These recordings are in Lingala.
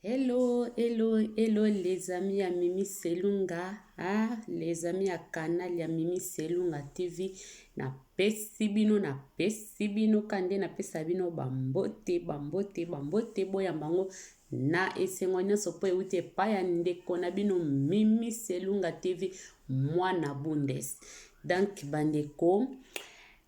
Hello, hello, hello les amis ya Mimi Selunga, ah, les amis ya canal ya Mimi Selunga TV. Napesi bino, napesi bino kande napesa bino bambote, bambote, bambote boyamba yango na esengo nyonso mpo euti epai ya ndeko na bino Mimi Selunga TV mwana Bundes. Donc bandeko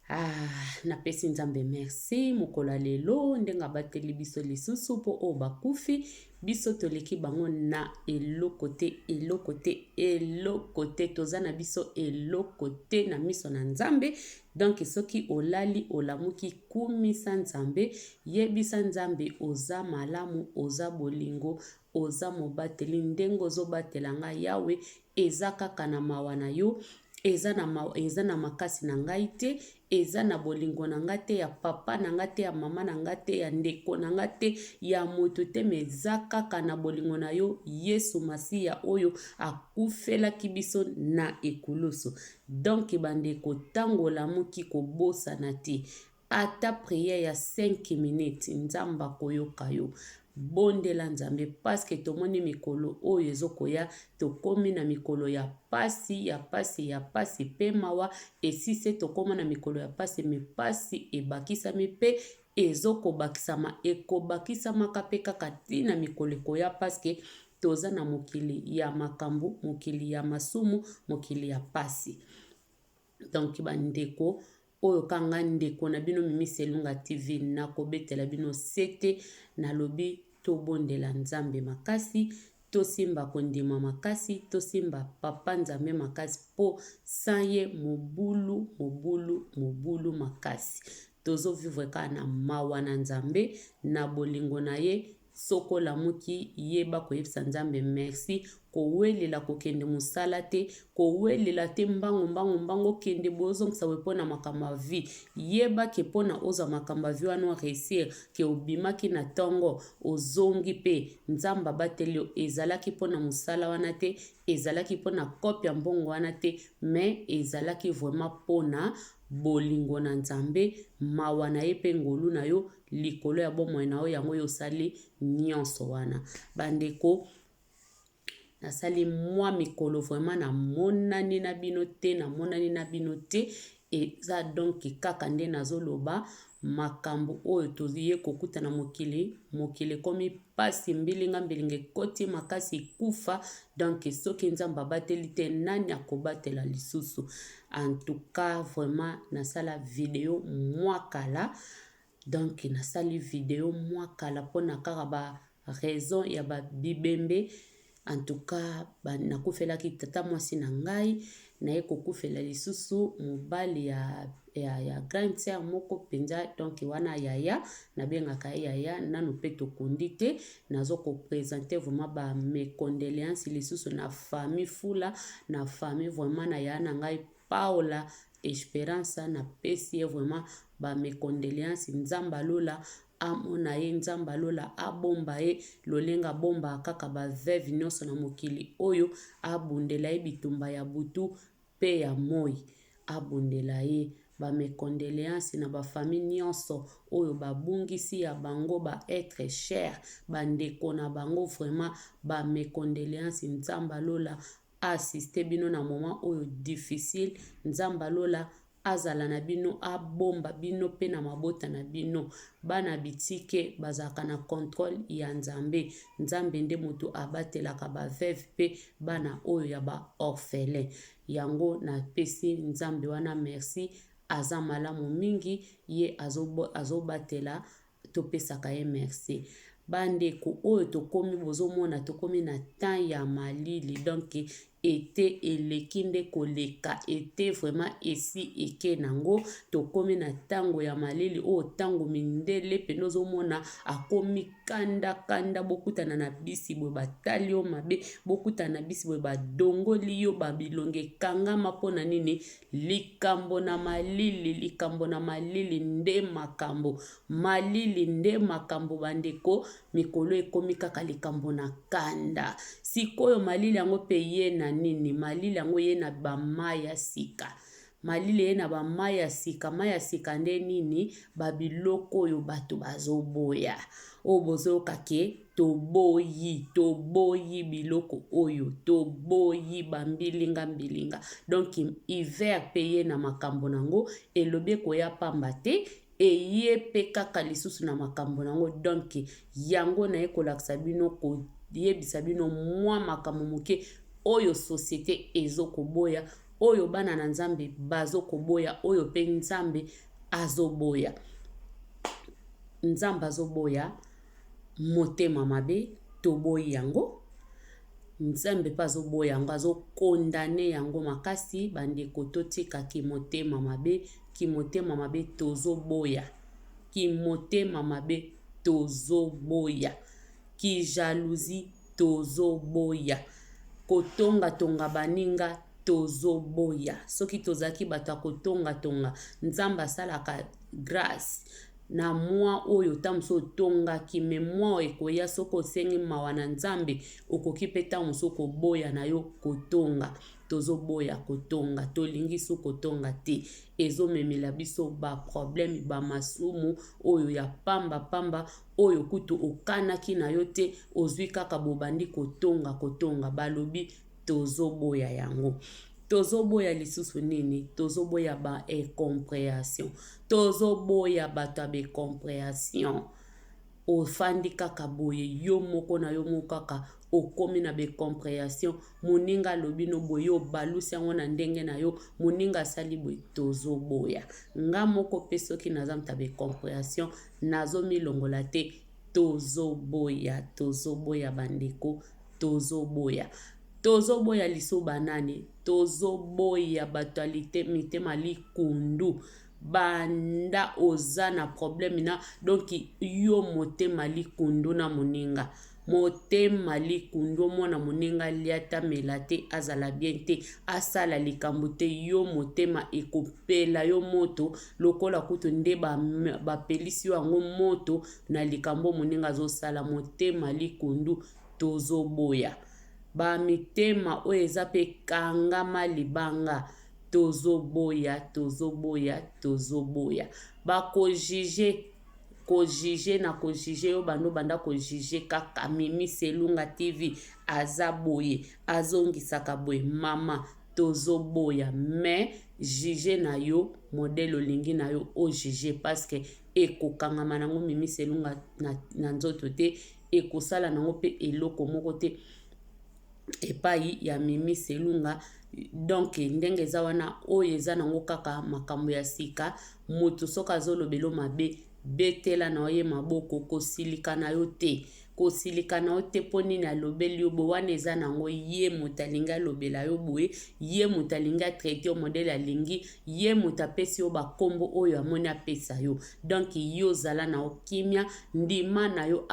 Ah, napesi Nzambe merci mokolo ya lelo ndenge abateli biso lisusu mpo oyo bakufi biso toleki bango na eloko te, eloko te, eloko te, toza na biso eloko te na miso na Nzambe. Donc soki olali olamuki, kumisa Nzambe, yebisa Nzambe oza malamu, oza bolingo, oza mobateli, ndenge ozobatela nga Yawe eza kaka na mawa na yo, eza na mawa, eza na makasi na ngai te, eza na bolingo na ngai te, ya papa na ngai te, ya mama na ngai te, ya ndeko na ngai te, ya moto te, mais eza kaka na bolingo na yo Yesu Masiya oyo akufelaki biso na ekulusu. Donc bandeko, ntango olamuki kobosana te Ata prière ya 5 minutes nzambe akoyoka yo. Bondela nzambe parce que tomoni mikolo oyo ezokoya tokomi na mikolo ya pasi ya pasi ya pasi pe mawa esi se tokoma na mikolo ya pasi mais pasi ebakisami pe ezokobakisama ekobakisamaka pe kaka ti na mikolo ekoya parce que toza na mokili ya makambo mokili ya masumu mokili ya pasi. Donc ba ndeko oyo ka nga ndeko na bino Mimi Selunga TV nakobetela bino sete nalobi tobondela Nzambe makasi tosimba kondima makasi tosimba papa Nzambe makasi po sans ye mobulu mobulu mobulu makasi tozo vivre kaka na mawa na Nzambe na bolingo na ye Soki olamuki yeba koyebisa Nzambe merci, kowelela kokende musala te, kowelela te mbangu mbangu mbangu okende boye ozongisa boye pona makambo ya vie. Yeba ke pona ozwa makambo ya vie wana o reussir ke obimaki na tongo ozongi pe Nzambe abateli yo ezalaki pona musala wana te, ezalaki pona coop ya mbongo wana te mais ezalaki vraiment pona bolingo na Nzambe, mawa na ye pe ngolu na yo likolo ya bomoi na yo yango yo osali nyonso wana bandeko nasali mwa mikolo vraiment namonani na bino te namonani na bino te eza donc kaka nde nazoloba makambo oyo toye kokuta na mokili mokili ekomi mpasi mbilinga mbilinga ekoti makasi kufa donc soki nzambe abateli te nani akobatela lisusu en tout cas vraiment nasala video mwa kala Donc nasali video mwa kala pona kaka ba raison ya ba bibembe en tout cas ba nakufelaki tata mwasi na ngai naye kokufela lisusu mobali ya ya, ya grande sœur moko mpenza donc wana yaya nabengaka ye yaya nanu mpe tokundi te nazo ko presenter vraiment ba mes condoléances lisusu na famille Fula na famille vraiment na yaya na ngai Paola Esperança na pesi ye vraiment ba mes condoleances nzambe ya lola amona ye nzambe ya lola abomba ye lolenge abombaka kaka ba veuve nionso na mokili oyo abundela ye bitumba ya butu pe ya moyi abundela ye ba mes condoleances na ba famille nionso oyo babungisi ya bango ba etre cher ba ndeko na bango vraiment ba mes condoleances nzambe ya lola a assiste bino na moment oyo difficile nzambe ya lola azala na bino abomba bino pe na mabota na bino bana bitike bazalaka na controle ya nzambe nzambe nde mutu abatelaka ba veuve pe bana oyo ya ba orphelin yango na pesi nzambe wana merci aza malamu mingi ye azobatela topesaka ye merci ba ndeko oyo tokomi bozomona tokomi na temps ya malili donc ete eleki nde koleka ete vraiment esi eke nango tokomi na ntango ya malili oyo ntango mindele pene ozomona akomi kanda kanda bokutana na bisi boye batali yo mabe bokutana na bisi boye badongoli yo babilongi ekangama mpo na nini Likambo na malili, likambo na malili nde makambo. Malili nde makambo bandeko, mikolo ekomi kaka likambo na kanda. Sikoyo malili yango pe eye na nini? Malili yango eye na ba mayi ya sika. Malili eye na ba mayi ya sika, mayi ya sika nde nini? Ba biloko oyo bato bazoboya. Oyo bozoyoka ke. Toboyi, toboyi biloko oyo, toboyi ba mbilinga mbilinga. Donc hiver pe ye na makambo nango, elobi ekoya pamba te, eye pe kaka lisusu na makambo nango. Donc yango naye kolakisa bino, koyebisa bino mwa makambo moke oyo societe ezo koboya, oyo bana na Nzambe bazo koboya, oyo pe Nzambe azoboya. Nzambe azoboya motema mabe, toboyi yango. Nzambe pe azoboya yango, azokondane yango makasi. Bandeko, totika kimotema mabe, kimotema mabe tozoboya, kimotema mabe tozoboya, kijalousie tozoboya, kotongatonga baninga tozoboya. Soki tozalaki bato ya kotongatonga, Nzambe asalaka grâce na mwa oyo ntango mosusu otongaki, me mwa oyo ekoya soki osengi mawa na Nzambe, okoki mpe ntango mosusu koboya na yo kotonga. Tozoboya kotonga, tolingi su kotonga te, ezomemela biso ba problème, ba masumu oyo ya pamba pamba, oyo kutu okanaki na yo te, ozwi kaka bobandi kotonga kotonga. Balobi tozoboya yango. Tozoboya lisusu nini? Tozoboya ba incomprehension, tozoboya bato ya ba incomprehension. Ofandi kaka boye yo moko na yo moko kaka okomi na ba incomprehension, moninga alobi no boye, yo obalusi yango na ndenge na yo, moninga asali boye, tozoboya. Nga moko pe soki naza moto ya ba incomprehension, nazomilongola te. Tozoboya, tozoboya bandeko, tozoboya. Tozoboya liso banani, tozoboya bato ya mitema likundu. Banda oza na problème na donc yo motema likundu na moninga, motema likundu, omona moninga aliata mela te, azala bien te, asala likambo te, yo motema ekopela yo moto lokola kutu nde bapelisi yo yango moto na likambo moninga azosala. Motema likundu tozoboya. Ba mitema oyo eza pe kangama libanga, tozoboya, tozoboya, tozoboya. Bakojuge, kojuge na kojuge yo, bando banda kojuge kaka Mimi Selunga TV aza boye, azongisaka boye, mama tozoboya. Mais juge na yo modèle olingi na yo o juge, parce que ekokangama nango Mimi Selunga na nzoto te, ekosala nango pe eloko moko te epai ya Mimi Selunga. Donc ndenge eza wana, oyo eza nango kaka makambo ya sika. Moto soki azolobela mabe, betela na ye maboko, kosilika na yo te, kosilika na yo te mpo nini alobeli yo boye. Wana eza nango ye moto alingi alobela yo boye, ye moto alingi atraite yo modèle alingi, ye moto apesi yo bakombo oyo amoni apesa yo. Donc yo zala na yo kimia, ndima na yo,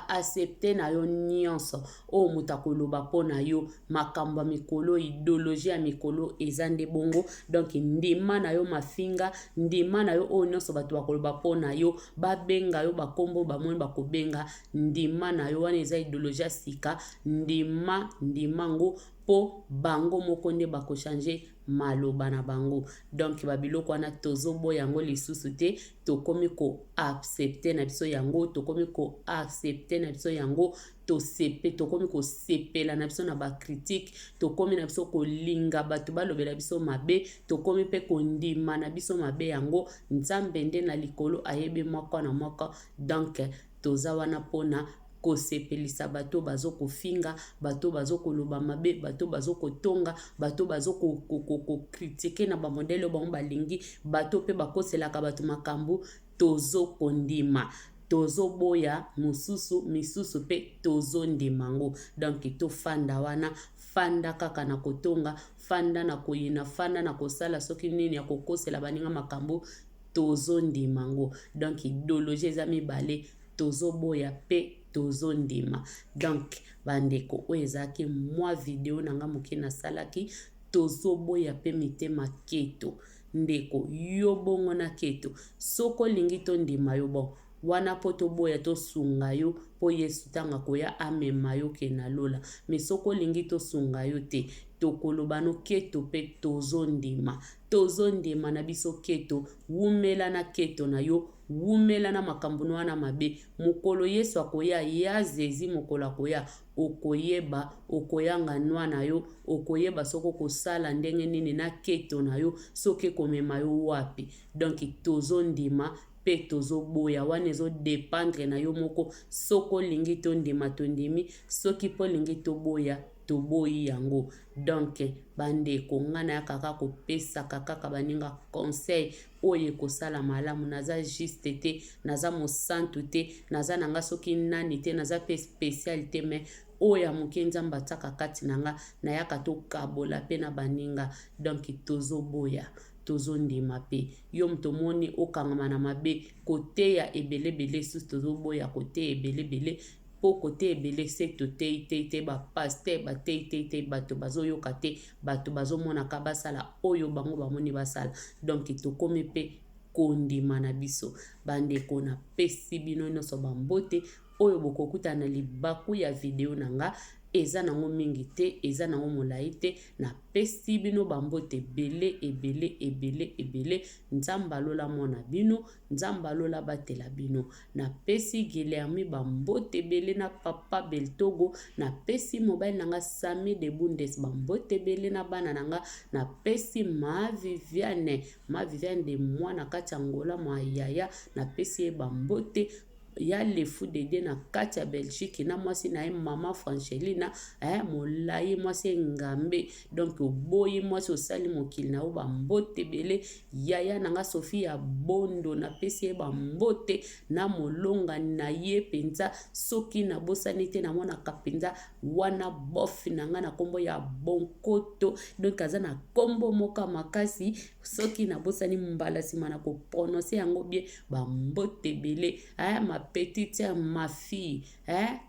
accepte na yo nyonso oyo moto akoloba mpo na yo. Makambo ya mikolo, idéologie ya mikolo eza nde bongo. Donc ndima na yo mafinga, ndima na yo oyo nyonso bato bakoloba mpo na yo, babenga yo bakombo bamoni bakobenga, ndima na yo. Wana eza idéologie ya sika, ndima, ndima ngo mpo bango moko nde bakochange maloba na bango. Donc babiloko wana tozoboya yango lisusu te, tokomi koaccepte na biso yango, tokomi koaccepte na biso yango, tosepe, tokomi kosepela na biso na bacritique, tokomi na biso kolinga bato balobela biso mabe, tokomi mpe kondima na biso mabe yango. Nzambe nde na likolo ayebi moko na moko. Donc toza wana mpona kosepelisa bato bazokofinga, bato bazokoloba mabe, bato bazokotonga, bato bazokokritike na bamodele oyo bango balingi, bato mpe bakoselaka bato makambo. Tozokondima, tozoboya mosusu, misusu mpe tozondima ngo. Donc tofanda wana, fanda kaka na kotonga, fanda na koyina, fanda na kosala soki nini ya kokosela baninga makambo, tozondima ngo. Donc idéologie eza mibale, tozoboya mpe tozondima. Donc bandeko, oyo ezalaki mwa video na nga moke nasalaki. Tozoboya mpe mitema keto. Ndeko, yo bongo na keto, soki olingi tondima yo, bon wana mpo toboya, tosunga yo mpo Yesu ntango akoya amema yo ke na lola. Me soki olingi tosunga yo te, tokoloba no keto mpe tozondima, tozondima na biso keto. Wumela na keto na yo. Wumela na makambo no wana mabe. Mokolo Yesu akoya, ya Zezi mokolo akoya, okoyeba, okoyanga nwa na yo, okoyeba soki okosala ndenge nini na keto na yo, soki ekomema yo wapi. Donc tozondima pe tozoboya, wana ezo dependre na yo moko. Soki olingi tondima, tondimi, soki pe olingi toboya, toboyi yango. Donc bandeko, nga nayaka kaka kopesaka kaka baninga conseil oyo ekosala malamu. Naza juste te, naza mosantu te, naza na nga soki nani te, naza pe special te, mais oyo ya moke Nzambe atiaka kati na nga, nayaka tokabola pe na baninga. Donc tozoboya, tozondima pe. Yo moto omoni okangama na mabe, koteya ebelebele susu tozoboya koteya ebelebele, po koteya ebele se toteyi te te, ba pasteur bateyi te te, bato bazoyoka te, bato bazomonaka basala oyo bango bamoni basala. Donc tokomi pe kondima na biso. Bandeko, napesi bino nyonso bambote oyo bokokutana na libaku ya video na nga. Eza nango mingi te, eza nango molai te. Napesi bino bambote ebele ebele ebele ebele. Nzambe alola mona bino, Nzambe alola batela bino. Napesi Guilherme bambote ebele na papa Beltogo. Napesi mobali na nga Sami de Bundes bambote ebele na bana na nga. Napesi ma Viviane, ma Viviane de moi na kati ya Angola, mwa yaya, napesi ye bambote. Ya le fou de Dieu na kati ya Belgique na mwasi na ye mama Francelina, molai mwasi engambe. Donc oboyi mwasi osali mokili na yo, bambote ebele. Yaya na nga Sophie ya Bondo, napesi ye bambote na molongani na ye mpenza. Soki nabosani te, namonaka mpenza wana bof na nga na kombo ya Bonkoto. Donc aza na kombo moko ya makasi, soki nabosani mbala nsima na koprononce yango bien. Bambote ebele, ma petite sœur, ma fille,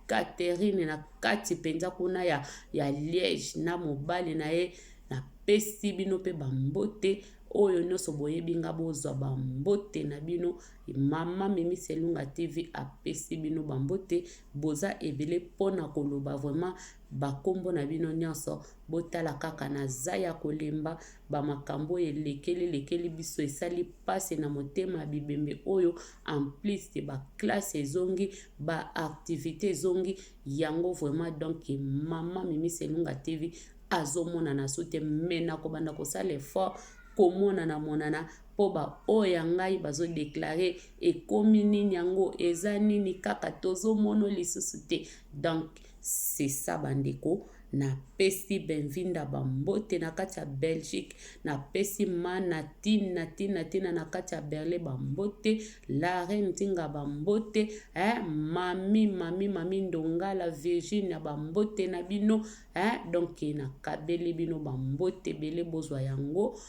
Catherine na kati mpenza kuna ya Liège na mobali na ye, napesi bino mpe bambote. Oyo nyonso boyebi nga, bozwa bambote na bino. Mama Mimi Selunga TV apesi bino bambote. Boza ebele mpona koloba vraiment bakombo na bino nyonso. Botala kaka naza ya kolemba bamakambo oyo elekeli lekeli biso, esali mpasi na motema ya bibembe oyo. En plus ba classe ezongi, ba activité ezongi yango vraiment. Donc mama Mimi Selunga TV azomonana so te, me nakobanda kosala effort komonana monana, mpo baoyo ya ngai bazodeklare ekomi nini, yango eza nini, kaka tozomona lisusu te. Donc c'est ça bandeko. Napesi Benvinda bambote na kati ya Belgique, napesi mana tina tina tina na kati ya Berlin bambote, la reine Ntinga bambote, mami mami mami Ndongala Virginia bambote na bino, donc nakabeli bino bambote ebele, bozwa yango.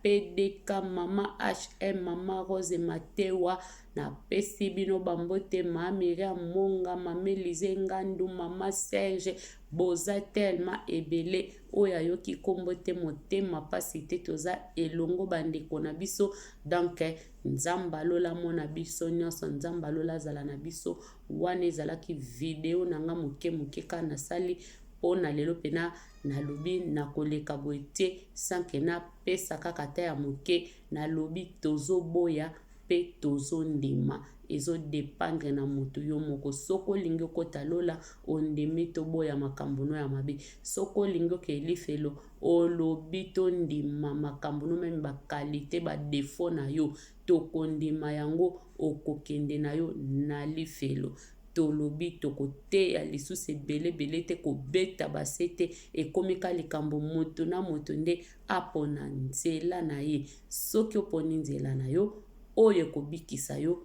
PDK mama HM mama Rose Matewa, napesi bino bambote. Ma Miriam Monga, mama Elise Ngandu, mama Serge, boza tellement ebele. Oyo ayoki kombo te, motema pasi te, toza elongo bandeko na biso. Donc Nzambe alola mona biso nyonso, Nzambe alola azala na biso. Wana ezalaki video na nga moke moke kaka nasali mpona lelo mpena. Nalobi nakoleka boye te sans que napesa kaka ata ya moke. Nalobi tozoboya mpe tozondima, ezodependre na moto yo moko. Soki olingi okota lola, ondimi toboya makambo no ya mabe. Soki olingi okee lifelo, olobi tondima makambo no, meme bakalite badefo na yo tokondima yango, okokende na yo na lifelo. Tolobi tokoteya lisusu ebelebele te, kobeta base te, ekomi ka likambo moto na moto nde apona nzela na ye. Soki oponi nzela na yo oyo ekobikisa yo,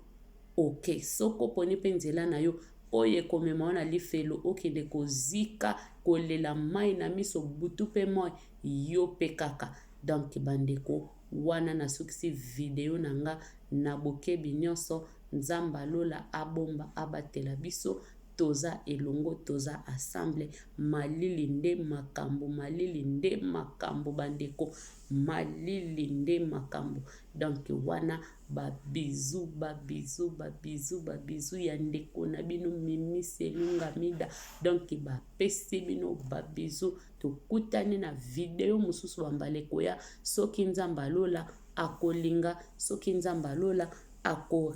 ok. Soki oponi mpe nzela na yo oyo ekomema yo na lifelo, okende kozika, kolela mai na miso butu mpe moi, yo mpe kaka. Donc bandeko, wana nasukisi video na nga na bokebi nyonso. Nzambe alola abomba abatela biso, toza elongo, toza ensemble. Malili nde makambo, malili nde makambo bandeko, malili nde makambo. Donc wana babizu babizu babizu babizu ya ndeko na bino Mimi Selunga Mida. Donc bapesi bino babizu, tokutani na video mosusu bambala ekoya, soki Nzambe alola akolinga, soki Nzambe alola Ako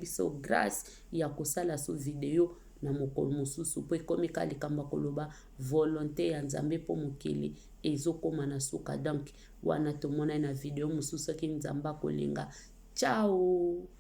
biso grâce ya kosala so video na mokolo mosusu, mpo ekomi ka likambo ya koloba volonté ya Nzambe, mpo mokili ezokóma na suka. Donc wana, tomonani na video mosusu soki Nzambe akolinga. Ciao.